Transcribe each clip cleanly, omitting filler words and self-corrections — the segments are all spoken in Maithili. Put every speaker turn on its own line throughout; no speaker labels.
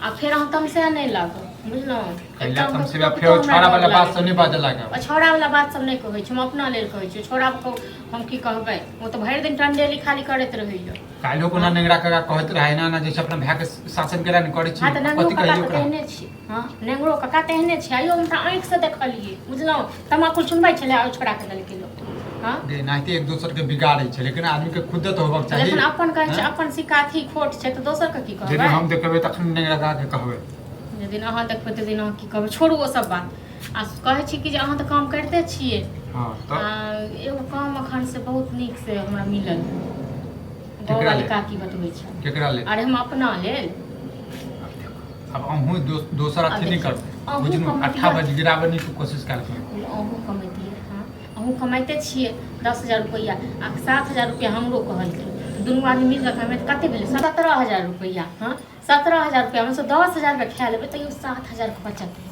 आ फेर अहाँ तमसा नहि लागब, बुझलहुँ?
कैला
एकदम
तमसेबा?
कतौ
फेर
हमरा
छोड़ा
डर
वाला बात
लागैए।
सब नहि बाजऽ लागब।
आ छौड़ा वाला बात सब नहि कहै छी हम, अपना लेल कहै छी। छौड़ा के हम की कहबै, ओ तऽ भरि दिन टंडेली खाली करैत रहैया।
काल्हियो कोना नेंगरा काका कहैत रहै, एना एना जे छै अपना भाय के शासन केना नहि करै छी।
हँ, तऽ नेंगरो
कथी
काका
कहियै
तऽ
ओकरा?
तेहने छै। हँ, नेंगरो काका तेहने छै। आइयो हम तऽ आँखिसँ देखलियै, बुझलहुँ? तमाकुल चुनबै छलै आ ओहि छोड़ाके देलकै लोक। हँ।
गे, एनाहिते एक दोसर के बिगाड़ै छै, लेकिन आदमी के खुदे तऽ होबक चाही।
जखन अपन कहै छै
हँ?
अपन सिक्का अथी खोट छै, तऽ दोसरके की
जेदिन
कहबै?
हम देखबै तखन नेंगरा काका के कहबै।
जे दिन अहाँ देखबै ताहि दिन अहाँ की कहबै। छोड़ू ओ सब बात। आ कहै छी कि जे अहाँ तऽ काम करिते छियै।
हँ, तऽ
आ एगो काम एखन से बहुत नीक से हमरा मिलल।
केकरा
गाँववाली
लेल?
काकी बतबै छै।
केकरा लेल?
अरे, हम अपना लेल।
आब अहूँ दोसर
आब
अथी नहि
देखियौ,
करबै,
अहूँ
बुझलहुँ?
कमैतियै।
अट्ठा बज गिराबे के कोशिश कयल करू।
अहूँ कमैतियै? हँ, अहूँ कमाइते छियै 10,000 रुपैआ, आ 7,000 रुपैआ हमरो कहलखिन। तऽ दुनू आदमी मिल कऽ कमेबै तऽ कते भेलै? 17,000 रुपैआ। हँ, 17,000 रुपैआमे सँ 10,000 रुपैआ खा लेबै, तैयो 7,000के बचत हेतै।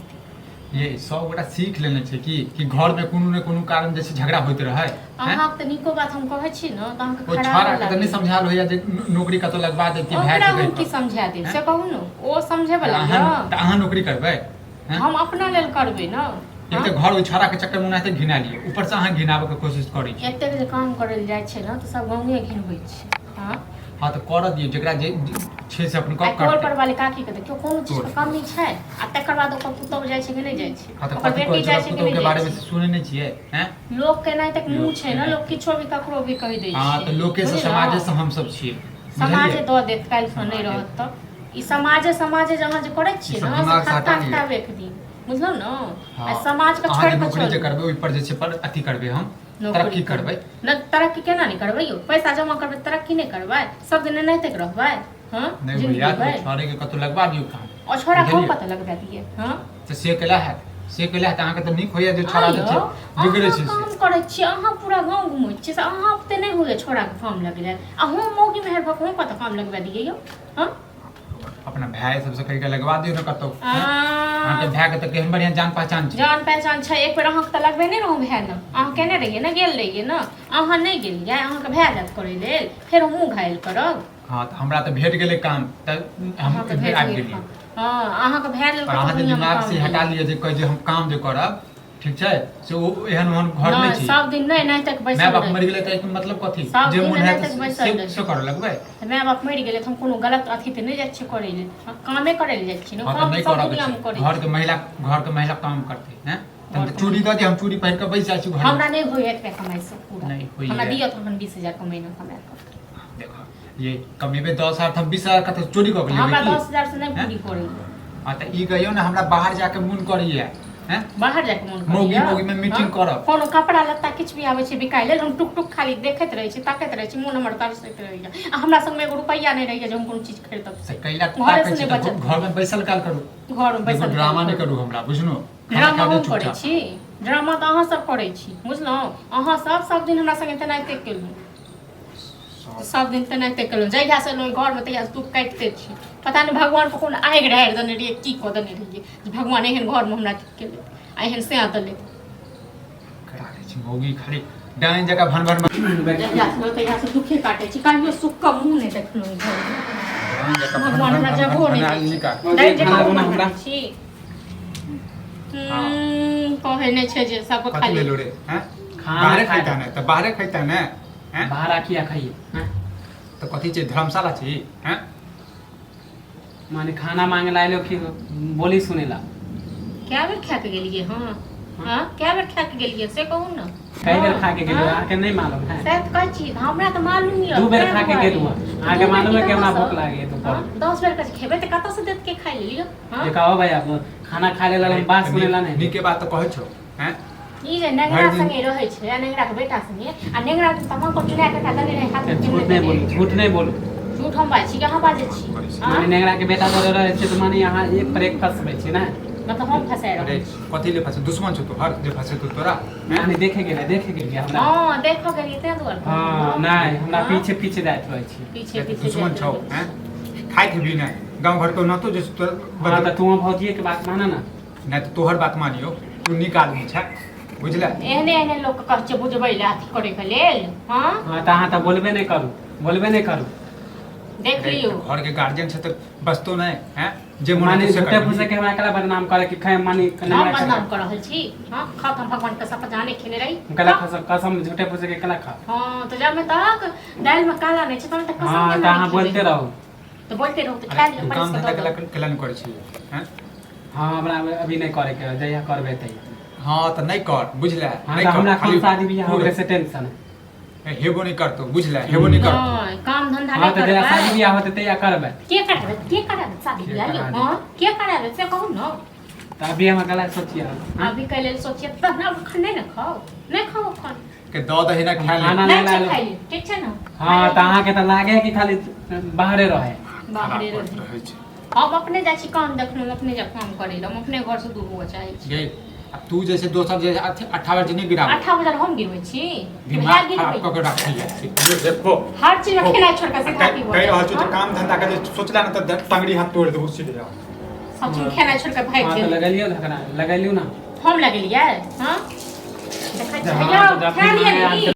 ये सब गोटा सीख लेने छै कि कि घर में कोनो ने कोनो कारण जे छै झगड़ा होइत रहै, हैं?
अहाँके तऽ नीको बात हम कहै छी ने तऽ अहाँके
ओ
खराब
छौड़ा के तऽ नहि
लागै।
समझायल होइया जे नौकरी कतौ लगवा देती भाय
ओकरा
के
हम
कहि
की
कऽ।
समझा देब,
हैं?
से कहू ने? ओ समझे
तऽ
वला
अहाँ
यऽ?
तऽ अहाँ नौकरी करबै, हैं?
हम अपना लेल करबै ने।
एक तऽ घर ओहि छौड़ा के चक्कर में ओनाहिते घिना लियै, ऊपर से अहाँ घिनाबऽ के कोशिश करै छी।
एतेक जे काम करै लए जाइ छै ने तऽ सब गाँवे घिनबै छै। हँ।
हँ, तऽ करऽ दियौ, जेकरा जे छै से अपन
आइ
गप
टोल
करतै।
पर वाली काकी के देखियौ, कोनो चीज के
टोल।
कमी छै? आ तकर बाद ओकर पुतहु जाइ छै कि नहि जाइ छै?
हँ, तऽ
ओकर
कथी
बेटी
कहै
जाइ
छै
छै कि
पुतहु
नहि
के
जाइ
बारे में
छै?
से सुनै नहि छियै, हैं?
लोक के एनाहिते मुँह
लोक
छै ने, लोक किछो भी ककरो भी कहि दै
हँ
छै।
तऽ लोके से
बुझलहुँ?
समाजे से हमसब छियै,
समाजे
बुझलियै?
दऽ देत काल्हि खन नहि
समाजे।
रहत तऽ ई समाजे, समाजे जे अहाँ जे करै छियै
ई सब
ने से
दिमाग से
खत्ता
हटा लिअ।
खायब एक दिन, बुझलहुँ ने?
हँ,
आ समाजके
अहाँ
छोड़ि
जे
कऽ
नौकरी जे
चलू।
करबै ओहि पर जे छै पर अथी करबै हम।
नौकरी
तरक्की करबै।
नहि, तरक्की केना नहि करबै यौ? पैसा जमा करबै, तरक्की नहि करबै? सब दिन एनाहिते रहबै? हँ,
नहि
जिन्दगी
होइया तऽ
भरि
छोड़े के कतौ लगवा दियौ काम।
और छोड़ा कम
बुझलियै?
पता लगबा दिए? हँ।
तऽ से केला हैत? से केला हैत? अहाँके तऽ नीक होइया जे छोड़ा जे छै
आइयो
बिगड़ै
अहाँ
छै से।
काम करै छियै, अहाँ पूरा गाँव घुमै छियै, से अहाँ ओते नहि होइया छोड़ाके काम लगेला, आ हम मौगी मेहर भऽ कऽ हम कतऽ काम लगबा दियै यौ? हँ।
अपना भाय सबसँ कहि कऽ लगवा दियौ ने कतौ, अहाँके भाय के तऽ केहन बढ़िआँ जान पहचान छै।
जान पहचान छै। एक बेर अहाँके तऽ लगबे नहि रहौं भाय ने, अहाँ केने रहियै ने, गेल रहियै ने। अहाँ नहि गेलियै, अहाँके भाय जायत करै लेल, फेर हमहूँ घायल करब।
हँ, तऽ हमरा तऽ भेट गेलै काम, तऽ हम
अहाँके
एक बेर
भेट
आबि
गेल
गेलियै।
काम। हँ, अहाँके भाय लेल
पर अहाँ जे दिमाग से हटा लिअ जे कहै जे हम काम जे करब, ठीक छै, से ओ एहन ओहन घर नहि
नहि
छै।
सब दिन नहि नहि तक
माय
बैसल
बाप
रही।
मरि गेलै तऽ एहिके मतलब कथी?
सब
जे
दिन
मोन
एनाहिते
हैत
बैसल
से
रही।
से करऽ लगबै?
तऽ माय बाप मरि गेलै तऽ हम कोनो गलत अथी तऽ नहि जाइ छियै करै लेल। हम कामे करै लेल जाइ छियै ने।
हँ, तऽ
काम
नहि
तऽ सब
करऽ के
दुनियामे
छै।
करै
घर
छै।
के महिला, घर के महिला काम करतै, हैं? तहन
घर
तऽ
के
चूड़ी दऽ दिअ, हम चूड़ी पहिर कऽ बैस जाइ छी घरमे।
हमरा नहि होइए एतबे कमाइसँ पूरा।
नहि होइए।
हमरा दिअ तखन 20,000 के महीना कमाए कऽ।
देखो, ये कमेबै 10,000 तऽ हम 20,000 कतऽ चोरी कऽ के लेबै
हमरा
की?
10,000 से नहि
हैं?
पूरी करैए।
हँ, तऽ ई कहियौ ने, हमरा बाहर जाके मोन करैया, हैं?
बाहर जाके मोन
मौगी
करैया?
मौगी में मीटिंग
हँ?
करब।
कोनो कपड़ा लत्ता किछु भी आबै छै बिकाय लेल, हम टुक टुक खाली देखैत रहै छी, ताकैत रहै छी, मोन हमर तरसैत रहैया, आ हमरा संगमे एगो रुपैआ नहि रहैया जे हम कोनो चीज खरीदब।
से कैला
घरे
ताकै
से
छी
नहि
तऽ
बचत।
घर में बैसल काल करू।
घरमे
देखो,
बैसल
ड्रामा नहि
करू।
करू हमरा, बुझलहुँ? खाना
ड्रामा
खा दे
हम करै
चुपचाप।
छी? ड्रामा तऽ अहाँ सब करै छी, बुझलहुँ? अहाँ सब सब दिन हमरा संगे तेनाहिते केलहुँ, सब दिन तेनाहिते केलहुँ। जहियासँ एलहुँ घरमे तहियासँ दुःख काटिते छी। पता नहि भगवानके कोन आगि ढारि देने रहियै, की कऽ देने रहियै जे भगवान एहन घरमे हमरा अथी केलथि आ एहन सैं देलथि।
करा दै छी मौगी खाली डाइन जकाँ भन भन भन।
जहियासँ एलहुँ तहियासँ दुःखे काटै छी। कहियो सुखके मुँह नहि देखलहुँ ई घरमे।
डाइन जकाँ भन
भगवान
भन
हमरा
भन
जगहो
भन
नहि
भनायल
दै
निकाल।
छै। डाइन जकाँ
खाना
मुँह
बना
बनबै
हमरा।
छी। कहै नहि छै जे सब
कथी
खाली
भेलो रे, हैं?
खाना
बाहरे
खाय।
खैता ने तऽ बाहरे खैता ने, हैं?
बाहर आ किया खाइए, हैं?
तऽ कथी छै, धर्मशाला छी, हैं?
माने खाना मांगे ला आइलो कि बोली सुनेला?
कए बेर खा के गेलियै? हँ हँ, कए बेर खा के गेलियै से कहू ने।
कई बेर खा के गेलियै।
हाँ।
अहाँके नहि मालूम है?
सएह तऽ कहै छी, हमरा तऽ मालूम यऽ।
दू बेर
ताहि
खा के
दुआरे।
गेलहुँ हँ। अहाँके
दू बेर
मालूम है कि हमरा
कतऽसँ?
भूख लागैए दुपहर।
हाँ, 10 बेर के खेबै तऽ कतऽसँ देत के खाइ लेल यौ? हाँ?
देखा भैया, खाना खा लेला हम बात सुनेला नहीं।
नीके बात तऽ कहै छौ, हैं?
ई जे नेंगरा
भरि दिन-
संगे रहै छै आ नेंगरा के बेटा संगे, आ नेंगरा के तमाकुल चुना के एकरा देने रहै हाथ में।
झूठ नहीं बोलू, झूठ नहीं बोलू।
झूठ हम बाजै छी कि अहाँ बाजै छी? हाँ?
माने नेंगरा के बेटा जरे रहै छै तऽ माने अहाँ एक पर एक फंसबै छी ने?
मतलब हम फंसाय
अरे
रहल छी?
कथी ले फंसे? दुश्मन छौ तोहर जे फंसे तू तोरा, हैं?
माने देखे गेलै, देखे गेलियै हमरा।
हँ, देखऽ गेलियै ताहि दुआरे।
हँ, नहि, हमरा
हाँ?
पीछे पीछे जाइत रहै छी।
पीछे पीछे
दुश्मन
जाइत
छौ,
रहै छी।
हैं? खाइत हेबी ने गाँव घर के ओनाहितो जे तोरा
हँ, तऽ तू भौजिए के बात मानऽ ने।
नहि तऽ तोहर बात मानियो, तू नीक आदमी छै, बुझले?
एहने एहने लोक के कहै छै बुझबै लए, अथी करै के लेल। हँ।
हँ, तऽ अहाँ तऽ बोलबे नहि करू, बोलबे नहि करू।
देख लियौ।
घर के गार्जियन छै तऽ बसतो नहि हैं जे मन
माने
हेतौ से
झूठे
करबिही।
फूसे के हमरा कला बदनाम करे कि खाए मानी
हम बदनाम कर रहल छी? हाँ, खाओ तऽ हम भगवान के शपथ जाने खेने रही।
कला कसम कसम झूठे फूसे के कला खा।
हाँ, तऽ जामे तक दालि में काला नहि छै तब तक कसम
हाँ,
केना
तऽ अहाँ
नहि खेबै?
बोलते रहू।
तऽ बोलते रहू तऽ
अरे,
खा लिअ।
तू
परसि
काम
कऽ
धंधा
दऽ
केला
दू।
केला नहि करै छी हैं?
हाँ, हमरा अभी नहि करे के है, जहिया करबै तहिया।
हाँ, तऽ नहि कर, बुझले?
हाँ।
नहि
तऽ
कर,
हमरा खुद
खाली
शादी बियाह हो गेलै से टेंशन है।
हेबो नहि करतौ, बुझले? हेबो नहि करतौ।
नहि, काम धंधा
हाँ,
नहि
तऽ जहिया शादी
करबै।
बियाह होतै तहिया करबै।
के कराबै, के कराबै शादी
के
बियाह यौ?
करा देत?
हाँ, के कराबै से कहू ने।
तऽ अभी हमरा गला सोचिए।
अभी कै लेल सोचिए तब ने? अखन नहि ने खाउ, नहि खाउ अखन।
के दऽ दही ने, खा ले।
खाना
नहि
नहि
छै
लालो।
खाइ, ठीक छै ने?
हाँ, तऽ अहाँके तऽ लागे है कि खाली बाहरे रहे।
बाहरे
खराब
रहे।
रहै छै।
हम अपने जाइ छी काम देखने, हम अपने जाब काम करै लए, हम अपने घरसँ दूर हुअ चाहै छी।
गे, आ तू जैसे दोसर जे अथी 18 जे नहि गिराबै।
18 हजार हम गिरबै छी?
दिमाग
भए
खराब
गिरबै।
कऽ के राखल जाइ छै। ये देखो।
हर चीज में खेनाइ छोड़ कऽ सिखा की
कहि रहल छौ जे काम धंधा के जे सोचला ने तऽ टंगड़ी हाथ तोड़ि देबो सीधे।
सब चीज खेनाइ छोड़ कऽ भागि
हाँ, तऽ
गेल।
लगेलियौ झगड़ा, लगेलियौ ने।
हम लगेलियै? हाँ, देखै छियै।
हाँ,
यौ,
तऽ जब
खा लिअ
भी
ने।